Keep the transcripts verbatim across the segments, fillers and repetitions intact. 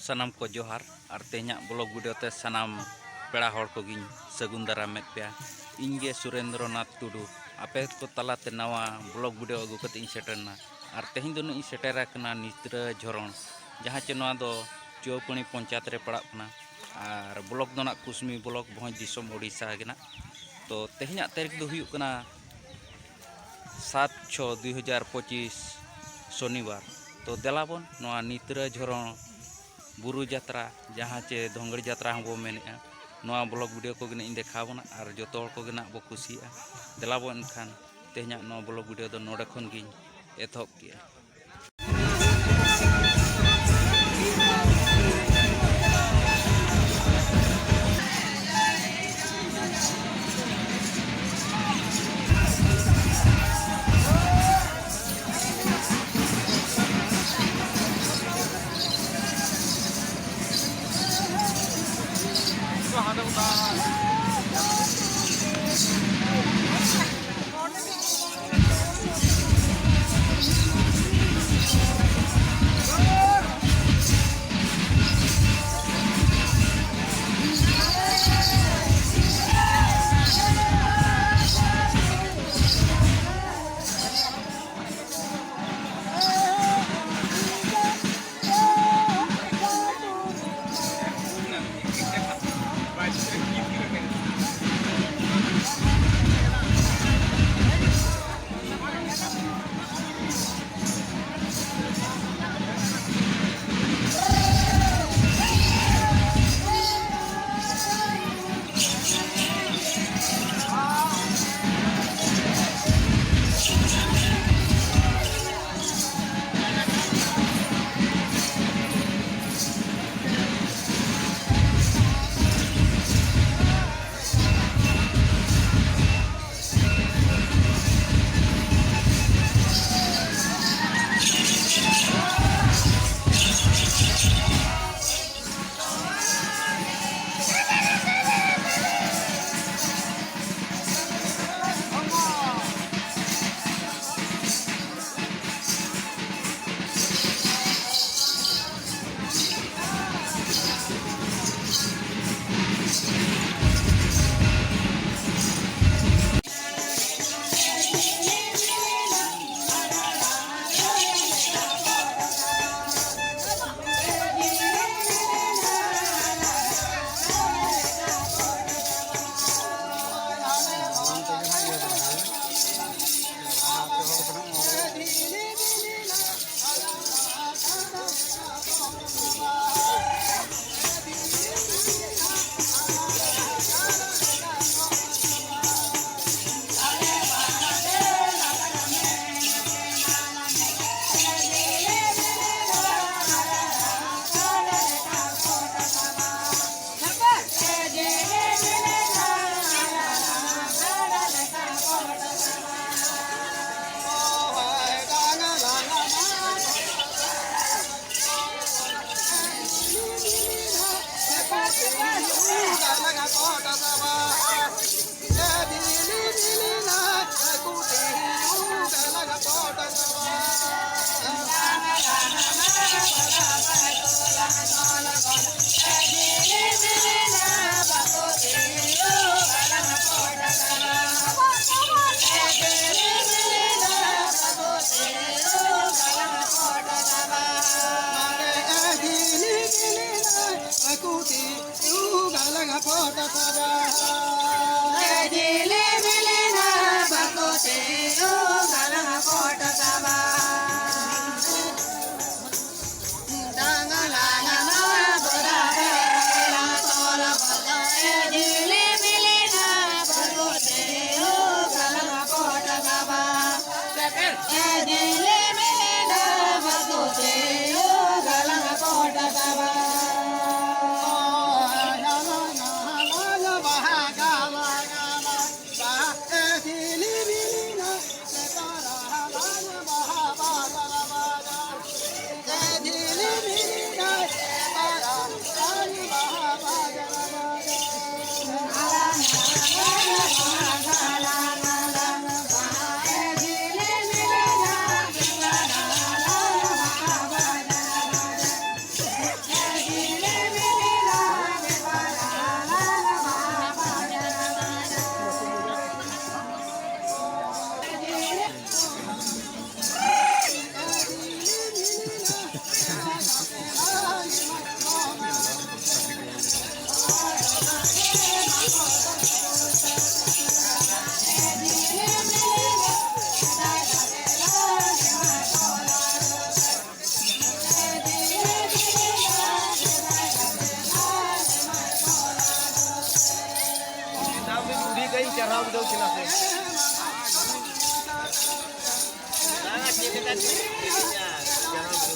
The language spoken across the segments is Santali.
ᱥᱟᱱᱟᱢ ᱠᱚ ᱡᱚᱦᱟᱨ᱾ ᱟᱨ ᱛᱮᱦᱮᱧᱟᱜ ᱵᱞᱚᱜ ᱵᱷᱤᱰᱤᱭᱳ ᱛᱮ ᱥᱟᱱᱟᱢ ᱯᱮᱲᱟ ᱦᱚᱲ ᱠᱚᱜᱮᱧ ᱥᱟᱹᱜᱩᱱ ᱫᱟᱨᱟᱢᱮᱫ ᱯᱮᱭᱟ᱾ ᱤᱧ ᱜᱮ ᱥᱩᱨᱮᱱᱫᱨᱚ ᱱᱟᱛᱷ ᱴᱩᱰᱩ, ᱟᱯᱮ ᱠᱚ ᱛᱟᱞᱟᱛᱮ ᱱᱟᱣᱟ ᱵᱞᱚᱜ ᱵᱷᱤᱰᱤᱭᱳ ᱟᱹᱜᱩ ᱠᱟᱛᱮ ᱤᱧ ᱥᱮᱴᱮᱨ ᱮᱱᱟ᱾ ᱟᱨ ᱛᱮᱦᱮᱧ ᱫᱚ ᱱᱟᱜ ᱤᱧ ᱥᱮᱴᱮᱨ ᱟᱠᱟᱱᱟ ᱱᱤᱛᱨᱟᱹ ᱡᱷᱚᱨᱚᱱ, ᱡᱟᱦᱟᱸ ᱪᱮ ᱱᱚᱣᱟ ᱫᱚ ᱪᱩᱣᱟᱹᱯᱟᱹᱲᱤ ᱯᱚᱧᱪᱟᱭᱮᱛ ᱨᱮ ᱯᱟᱲᱟᱜ ᱠᱟᱱᱟ᱾ ᱟᱨ ᱵᱞᱚᱠ ᱫᱚ ᱱᱟᱜ ᱠᱩᱥᱢᱤ ᱵᱞᱚᱠ, ᱵᱷᱚᱸᱡᱽ ᱫᱤᱥᱚᱢ, ᱳᱰᱤᱥᱟ ᱜᱮ ᱱᱟᱜ᱾ ᱛᱚ, ᱛᱮᱦᱮᱧᱟᱜ ᱛᱟᱹᱨᱤᱠᱷ ᱫᱚ ᱦᱩᱭᱩᱜ ᱠᱟᱱᱟ ᱥᱟᱛ ᱪᱷᱚ ᱫᱩᱭ ᱦᱟᱡᱟᱨ ᱯᱚᱸᱪᱤᱥ, ᱥᱚᱱᱤᱵᱟᱨ᱾ ᱛᱚ, ᱫᱮᱞᱟ ᱵᱚᱱ ᱱᱚᱣᱟ ᱱᱤᱛᱨᱟᱹ ᱡᱷᱚᱨᱚᱱ ᱵᱩᱨᱩ ᱡᱟᱛᱨᱟ, ᱡᱟᱦᱟᱸ ᱪᱮ ᱫᱷᱚᱝᱜᱲᱤ ᱡᱟᱛᱨᱟ ᱦᱚᱸᱵᱚ ᱢᱮᱱᱮᱫᱼᱟ, ᱱᱚᱣᱟ ᱵᱞᱚᱜ ᱵᱷᱤᱰᱤᱭᱳ ᱠᱚᱜᱮ ᱱᱟᱜ ᱤᱧ ᱫᱮᱠᱷᱟᱣ ᱵᱚᱱᱟ᱾ ᱟᱨ ᱡᱚᱛᱚ ᱦᱚᱲ ᱠᱚᱜᱮ ᱱᱟᱜ ᱵᱚ ᱠᱩᱥᱤᱭᱟᱜᱼᱟ᱾ ᱫᱮᱞᱟ ᱵᱚᱱ ᱮᱱᱠᱷᱟᱱ ᱛᱮᱦᱮᱧᱟᱜ ᱱᱚᱣᱟ ᱵᱞᱚᱜ ᱵᱷᱤᱰᱤᱭᱳ ᱫᱚ ᱱᱚᱰᱮ ᱠᱷᱚᱱ ᱜᱤᱧ ᱮᱛᱚᱦᱚᱵ ᱠᱮᱜᱼᱟ᱾ ᱵᱩᱰᱷᱤ ᱜᱟᱹᱭ ᱪᱟᱨᱦᱟᱣ ᱵᱤᱰᱟᱹᱣ ᱠᱤᱱᱟ ᱥᱮ? ᱵᱟᱝᱟ, ᱪᱮᱫ ᱞᱮᱠᱟ ᱪᱮᱫ ᱞᱮᱠᱟ?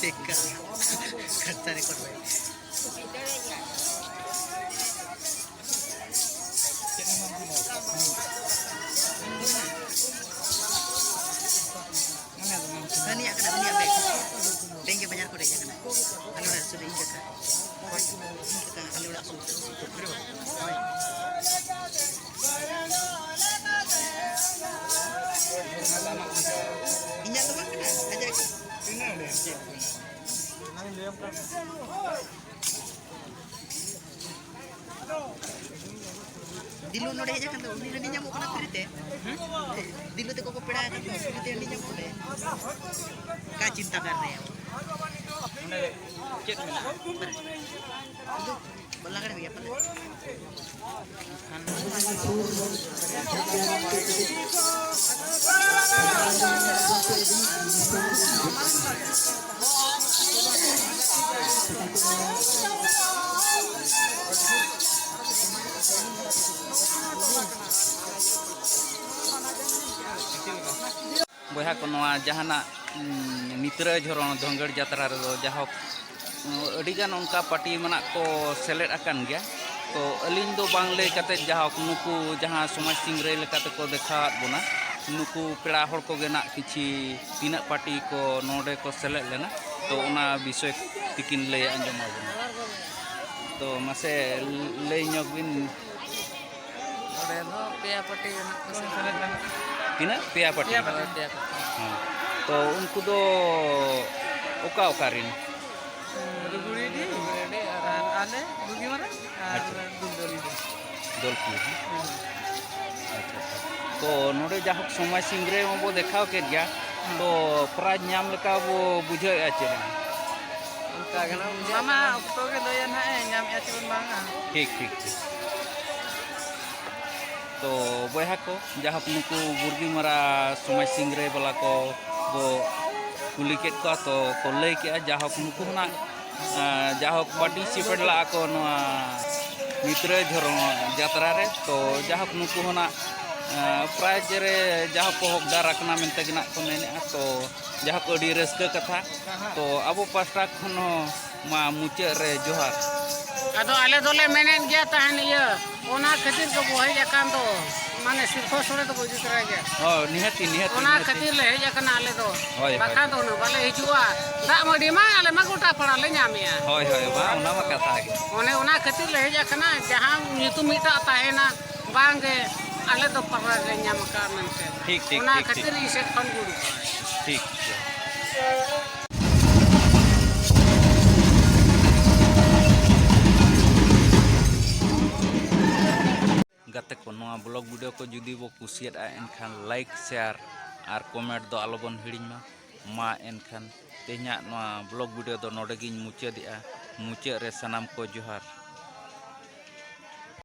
ᱪᱮᱠᱟ ᱠᱷᱟᱪᱪᱟ ᱨᱮᱠᱚᱨᱰ ᱨᱮ᱾ ᱫᱤᱞᱩ ᱱᱚᱰᱮ ᱦᱮᱡ ᱟᱠᱟᱱ ᱫᱚ, ᱩᱱᱤ ᱦᱟᱺᱰᱤ ᱧᱟᱢᱚᱜ ᱠᱟᱱᱟ ᱯᱷᱨᱤ ᱛᱮ᱾ ᱫᱤᱞᱩ ᱛᱟᱠᱚ ᱠᱚ ᱯᱮᱲᱟ ᱟᱠᱟᱱ ᱫᱚ, ᱯᱷᱨᱤ ᱛᱮ ᱦᱟᱺᱰᱤ ᱧᱟᱢᱚᱜ ᱠᱟᱱᱟ᱾ ᱚᱠᱟ ᱪᱤᱱᱛᱟ ᱠᱟᱨ ᱨᱮ? ᱚᱸᱰᱮ ᱪᱮᱫ ᱢᱮᱱᱟᱜᱼᱟ? ᱵᱟᱞᱟᱜᱟᱲ ᱜᱮᱭᱟ ᱯᱟᱞᱮ᱾ ᱵᱚᱭᱦᱟ ᱠᱚ, ᱱᱚᱣᱟ ᱡᱟᱦᱟᱱᱟᱜ, ᱩᱸ, ᱱᱤᱛᱨᱟᱹ ᱡᱷᱚᱨᱚᱱ ᱫᱷᱚᱝᱜᱟᱹᱲ ᱡᱟᱛᱨᱟ ᱨᱮᱫᱚ ᱡᱟᱦᱳᱠ, ᱩᱸ, ᱟᱹᱰᱤᱜᱟᱱ ᱚᱱᱠᱟ ᱯᱟᱹᱴᱤ ᱢᱮᱱᱟᱜ ᱠᱚ ᱥᱮᱞᱮᱫ ᱟᱠᱟᱱ ᱜᱮᱭᱟ᱾ ᱛᱚ ᱟᱹᱞᱤᱧ ᱫᱚ ᱵᱟᱝ ᱞᱟᱹᱭ ᱠᱟᱛᱮᱫ ᱡᱟᱦᱳᱠ ᱱᱩᱠᱩ ᱡᱟᱦᱟᱸ ᱥᱚᱢᱟᱡᱽ ᱥᱤᱝᱨᱟᱹᱭ ᱞᱮᱠᱟ ᱛᱮᱠᱚ ᱫᱮᱠᱷᱟᱣᱟᱫ ᱵᱚᱱᱟ, ᱱᱩᱠᱩ ᱯᱮᱲᱟ ᱦᱚᱲ ᱠᱚᱜᱮ ᱱᱟᱜ ᱠᱤᱪᱷᱤ ᱛᱤᱱᱟᱹᱜ ᱯᱟᱹᱴᱤ ᱠᱚ ᱱᱚᱰᱮ ᱠᱚ ᱥᱮᱞᱮᱫ ᱞᱮᱱᱟ, ᱛᱚ ᱚᱱᱟ ᱵᱤᱥᱚᱭ ᱛᱮᱠᱤᱱ ᱞᱟᱹᱭ ᱟᱸᱡᱚᱢ ᱟᱵᱚᱱᱟ᱾ ᱛᱚ ᱢᱟᱥᱮ ᱞᱟᱹᱭ ᱧᱚᱜ ᱵᱤᱱ᱾ ᱱᱚᱰᱮ ᱫᱚ ᱯᱮᱭᱟ ᱯᱟᱹᱴᱤ ᱢᱮᱱᱟᱜ ᱠᱚᱣᱟ ᱥᱮ? ᱛᱤᱱᱟᱹᱜ? ᱯᱮᱭᱟ ᱯᱟᱹᱴᱤ? ᱯᱮᱭᱟ ᱯᱟᱹᱴᱤ᱾ ᱦᱳᱭ, ᱯᱮᱭᱟ ᱯᱟᱹᱴᱤ᱾ ᱦᱮᱸ᱾ ᱛᱚ ᱩᱱᱠᱩ ᱫᱚ ᱚᱠᱟ ᱚᱠᱟ ᱨᱮᱱ? ᱨᱩᱜᱩᱲᱤᱰᱤ, ᱨᱩᱜᱩᱲᱤᱰᱤ ᱟᱨ ᱟᱞᱮ ᱫᱩᱜᱤᱢᱟᱨᱟ ᱟᱨ ᱟᱪᱪᱷᱟ᱾ ᱫᱩᱞᱫᱟᱹᱲᱤ ᱫᱚ᱾ ᱫᱚᱞᱯᱤ, ᱦᱮᱸ? ᱦᱮᱸ᱾ ᱟᱪᱪᱷᱟ, ᱟᱪᱪᱷᱟ᱾ ᱛᱚ ᱱᱚᱰᱮ ᱡᱟᱦᱳᱠ ᱥᱚᱢᱟᱡᱽ ᱥᱤᱝᱨᱟᱹᱭ ᱢᱟᱵᱚ ᱫᱮᱠᱷᱟᱣ ᱠᱮᱫ ᱜᱮᱭᱟ, ᱦᱮᱸ᱾ ᱛᱚ ᱯᱨᱟᱭᱤᱡᱽ ᱧᱟᱢ ᱞᱮᱠᱟ ᱵᱚ ᱵᱩᱡᱷᱟᱹᱣᱮᱫᱼᱟ ᱪᱮ ᱵᱟᱝ? ᱚᱱᱠᱟ ᱜᱮ ᱱᱟᱜ ᱵᱩᱡᱷᱟᱹᱜ ᱢᱟᱢᱟ ᱠᱟᱱᱟ᱾ ᱚᱠᱛᱚ ᱜᱮ ᱞᱟᱹᱭᱟ ᱱᱟᱦᱟᱜ ᱮ ᱧᱟᱢᱮᱫᱼᱟ ᱪᱮ ᱵᱚᱱ ᱵᱟᱝᱟ᱾ ᱴᱷᱤᱠ, ᱴᱷᱤᱠ, ᱴᱷᱤᱠ᱾ ᱛᱚ ᱵᱚᱭᱦᱟ ᱠᱚ, ᱡᱟᱦᱳᱠ ᱱᱩᱠᱩ ᱵᱩᱨᱜᱤᱢᱟᱨᱟ ᱥᱚᱢᱟᱡᱽ ᱥᱤᱝᱨᱟᱹᱭ ᱵᱟᱞᱟ ᱠᱚ ᱵᱚ ᱠᱩᱞᱤ ᱠᱮᱫ ᱠᱚᱣᱟ, ᱛᱚ ᱠᱚ ᱞᱟᱹᱭ ᱠᱮᱫᱼᱟ, ᱡᱟᱦᱳᱠ ᱱᱩᱠᱩ ᱦᱚᱸ ᱱᱟᱜ, ᱟᱸ, ᱡᱟᱦᱳᱠ ᱯᱟᱨᱴᱤᱥᱤᱯᱮᱴ ᱞᱟᱜᱼᱟ ᱠᱚ ᱱᱚᱣᱟ ᱱᱤᱛᱨᱟᱹ ᱡᱷᱚᱨᱚᱱ ᱡᱟᱛᱨᱟ ᱨᱮ, ᱛᱚ ᱡᱟᱦᱳᱠ ᱱᱩᱠᱩ ᱦᱚᱸ ᱱᱟᱜ, ᱟᱸ, ᱯᱨᱟᱭᱤᱡᱽ ᱨᱮ ᱡᱟᱦᱳᱠ ᱠᱚ ᱦᱚᱠᱫᱟᱨ ᱟᱠᱟᱱᱟ ᱢᱮᱱᱛᱮ ᱜᱮ ᱱᱟᱜ ᱠᱚ ᱢᱮᱱᱮᱫᱼᱟ᱾ ᱛᱚ ᱡᱟᱦᱳᱠ ᱟᱹᱰᱤ ᱨᱟᱹᱥᱠᱟᱹ ᱠᱟᱛᱷᱟ, ᱛᱚ ᱟᱵᱚ ᱯᱟᱥᱴᱟ ᱠᱷᱚᱱ ᱦᱚᱸ ᱢᱟ ᱢᱩᱪᱟᱹᱫ ᱨᱮ ᱡᱚᱦᱟᱨ᱾ ᱟᱫᱚ ᱟᱞᱮ ᱫᱚᱞᱮ ᱢᱮᱱᱮᱫ ᱜᱮᱭᱟ ᱛᱟᱦᱮᱱ, ᱤᱭᱟᱹ, ᱚᱱᱟ ᱠᱷᱟᱹᱛᱤᱨ ᱜᱮᱵᱚ ᱦᱮᱡ ᱟᱠᱟᱱ ᱫᱚ, ᱢᱟᱱᱮ ᱥᱤᱨᱯᱷᱟᱹ ᱥᱳᱲᱮ ᱫᱚᱵᱚ ᱤᱫᱤ ᱛᱚᱨᱟᱭ ᱜᱮᱭᱟ᱾ ᱦᱳᱭ, ᱱᱤᱦᱟᱹᱛᱤ, ᱱᱤᱦᱟᱹᱛᱤ, ᱚᱱᱟ ᱱᱤᱦᱟᱹᱛᱤ᱾ ᱠᱷᱟᱹᱛᱤᱨ ᱞᱮ ᱦᱮᱡ ᱟᱠᱟᱱᱟ ᱟᱞᱮ ᱫᱚ᱾ ᱦᱳᱭ, ᱦᱳᱭ᱾ ᱵᱟᱠᱷᱟᱱ ᱫᱚ ᱦᱩᱱᱟᱹᱝ ᱵᱟᱞᱮ ᱦᱤᱡᱩᱜᱼᱟ᱾ ᱫᱟᱜ ᱢᱟᱹᱰᱤ ᱢᱟ ᱟᱞᱮ ᱢᱟ ᱜᱚᱴᱟ ᱯᱟᱲᱟ ᱞᱮ ᱧᱟᱢᱮᱜᱼᱟ᱾ ᱦᱳᱭ, ᱦᱳᱭ, ᱵᱟᱝ, ᱚᱱᱟ ᱢᱟ ᱠᱟᱛᱷᱟ ᱜᱮ᱾ ᱚᱱᱮ ᱚᱱᱟ ᱠᱷᱟᱹᱛᱤᱨ ᱞᱮ ᱦᱮᱡ ᱟᱠᱟᱱᱟ, ᱡᱟᱦᱟᱸ ᱧᱩᱛᱩᱢ ᱢᱤᱫᱴᱟᱜ ᱛᱟᱦᱮᱱᱟ, ᱵᱟᱝ ᱜᱮ ᱟᱞᱮ ᱫᱚ ᱯᱟᱲᱟ ᱞᱮ ᱧᱟᱢ ᱟᱠᱟᱫᱼᱟ ᱢᱮᱱᱛᱮ᱾ ᱴᱷᱤᱠ, ᱴᱷᱤᱠ, ᱚᱱᱟ ᱴᱷᱤᱠ, ᱠᱷᱟᱹᱛᱤᱨ ᱴᱷᱤᱠ᱾ ᱤᱧ ᱥᱮᱫ ᱠᱷᱚᱱ ᱜᱩᱰᱩ ᱠᱚ᱾ ᱴᱷᱤᱠ ᱜᱮᱭᱟ᱾ ᱜᱟᱛᱮ ᱱᱚᱣᱟ ᱵᱞᱚᱜ ᱵᱷᱤᱰᱤᱭᱳ ᱠᱚ ᱡᱩᱫᱤ ᱵᱚ ᱠᱩᱥᱤᱭᱟᱫᱼᱟ, ᱮᱱᱠᱷᱟᱱ ᱞᱟᱭᱤᱠ, ᱥᱮᱭᱟᱨ ᱟᱨ ᱠᱚᱢᱮᱱᱴ ᱫᱚ ᱟᱞᱚᱵᱚᱱ ᱦᱤᱲᱤᱧ ᱢᱟ᱾ ᱢᱟ ᱮᱱᱠᱷᱟᱱ ᱛᱮᱦᱮᱧᱟᱜ ᱱᱚᱣᱟ ᱵᱞᱚᱜ ᱵᱷᱤᱰᱤᱭᱳ ᱫᱚ ᱱᱚᱰᱮ ᱜᱤᱧ ᱢᱩᱪᱟᱹᱫᱮᱜᱼᱟ᱾ ᱢᱩᱪᱟᱹᱫ ᱨᱮ ᱥᱟᱱᱟᱢ ᱠᱚ ᱡᱚᱦᱟᱨ᱾